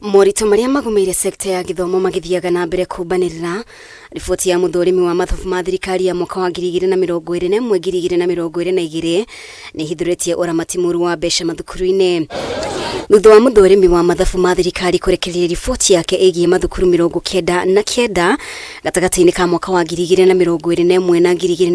Moritũ marĩa magũmĩire sekta ya gĩthomo magĩthiaga na mbere kũmbanĩrĩra. Riboti ya mũthũrimi wa mathabu ma thirikari ya mwaka wa 2021 2022 nĩ ĩhithũrĩtie ũramati mũru wa mbeca mathukuru-inĩ. Thutha wa mũthũrimi wa mathabu ma thirikari kũrekereria riboti yake ĩgiĩ mathukuru 99 gatagatĩ-inĩ ka mwaka wa 2021 na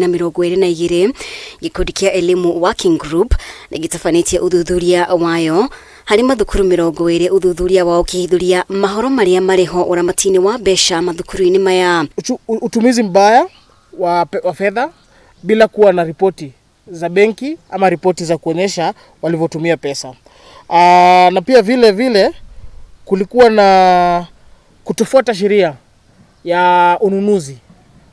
2022, gĩkundi kĩa Elimu Working Group nĩ gĩtabanĩtie ũthuthuria wayo harĩ mathukuru 20, ũthuthuria wao ũkĩhithũria mahoro marĩa marĩ ho ũramati-inĩ wa mbeca mathukuru-inĩ maya. Utumizi mbaya wa fedha bila kuwa na ripoti za benki ama ripoti za kuonyesha walivyotumia pesa. Na pia vile vile kulikuwa na kutofuata sheria ya ununuzi,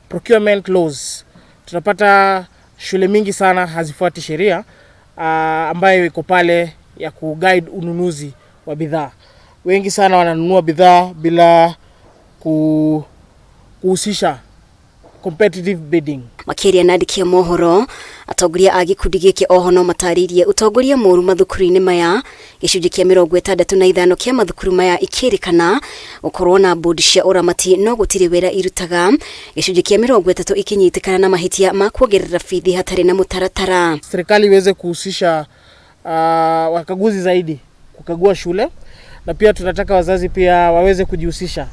procurement laws. Tunapata shule mingi sana hazifuati sheria ambayo iko pale ya kuguide ununuzi wa bidhaa. Wengi sana wananunua bidhaa bila kuhusisha competitive bidding. Makĩaria na andĩki a mohoro, atongoria a gĩkundi gĩkĩ oho no matarĩirie ũtongoria mũru mathukuru-inĩ maya, gĩcunjĩ kĩa 65 kĩa mathukuru maya ikĩrĩkana gũkorwo na bodi cia ũramati no gũtirĩ wĩra irutaga, gĩcunjĩ kĩa 30 ikinyitĩkana na mahĩtia ma kuongerera bithi hatarĩ na mũtaratara. Serikali iweze kuhusisha wakaguzi zaidi kukagua shule, na pia tunataka wazazi pia waweze kujihusisha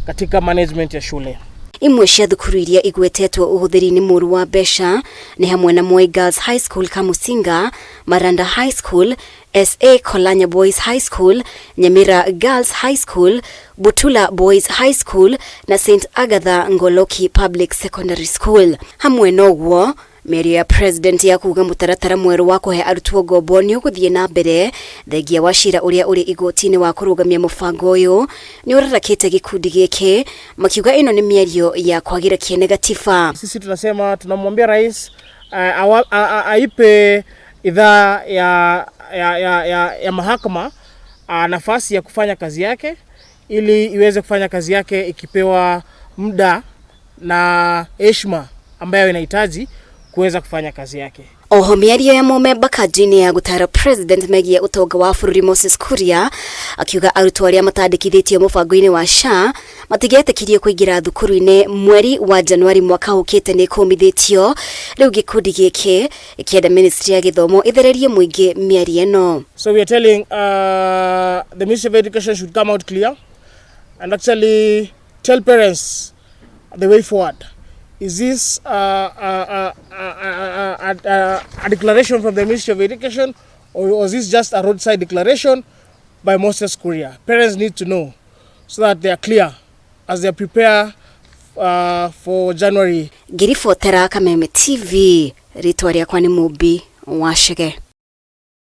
katika management ya shule. Imwe cia thukuru iria igwetetwo ũhũthĩri-inĩ mũru wa mbeca nĩ hamwe na Moi Girls High School Kamusinga, Maranda High School, SA Kolanya Boys High School, Nyamira Girls High School, Butula Boys High School na St Agatha Ngoloki Public Secondary School. Hamwe noguo, mĩario ya president ya kuga mũtaratara mwerũ wa kũhe arutwo ngombo nĩ ũgũthiĩ na mbere thengia wa cira ũrĩa ũrĩ igoti-inĩ wa kũrũgamia mũbango ũyũ nĩ ũrarakĩte gĩkundi gĩkĩ, makiuga ĩno nĩ mĩario ya kwagĩra kĩene gatiba. Sisi tunasema tunamwambia rais aipe idhaa ya mahakama nafasi ya kufanya kazi yake ili iweze kufanya kazi yake ikipewa muda na heshima ambayo inahitaji kuweza kufanya kazi yake. Oho mĩario ya mũmemba kanjũ-inĩ ya gũtara president megiĩ ũtonga wa bũrũri Moses Kuria akiuga arutwo arĩa matandĩkithĩtio mũbango-inĩ wa SHA matigetĩkirio kũingĩra thukuru-inĩ mweri wa Januari mwaka ũkĩte nĩ kũmithĩtio. Rĩu gĩkundi gĩkĩ gĩkĩenda ministry ya gĩthomo ĩthererie mũingĩ mĩario ĩno. So we are telling the Ministry of Education should come out clear and actually tell parents the way forward. Is this a declaration from the Ministry of Education, or was this just a roadside declaration by Moses Kuria? Parents need to know so that they are clear as they prepare for January. Ngĩribotera Kameme TV, rĩtwa rĩakwa nĩ Mũmbi wa Chege.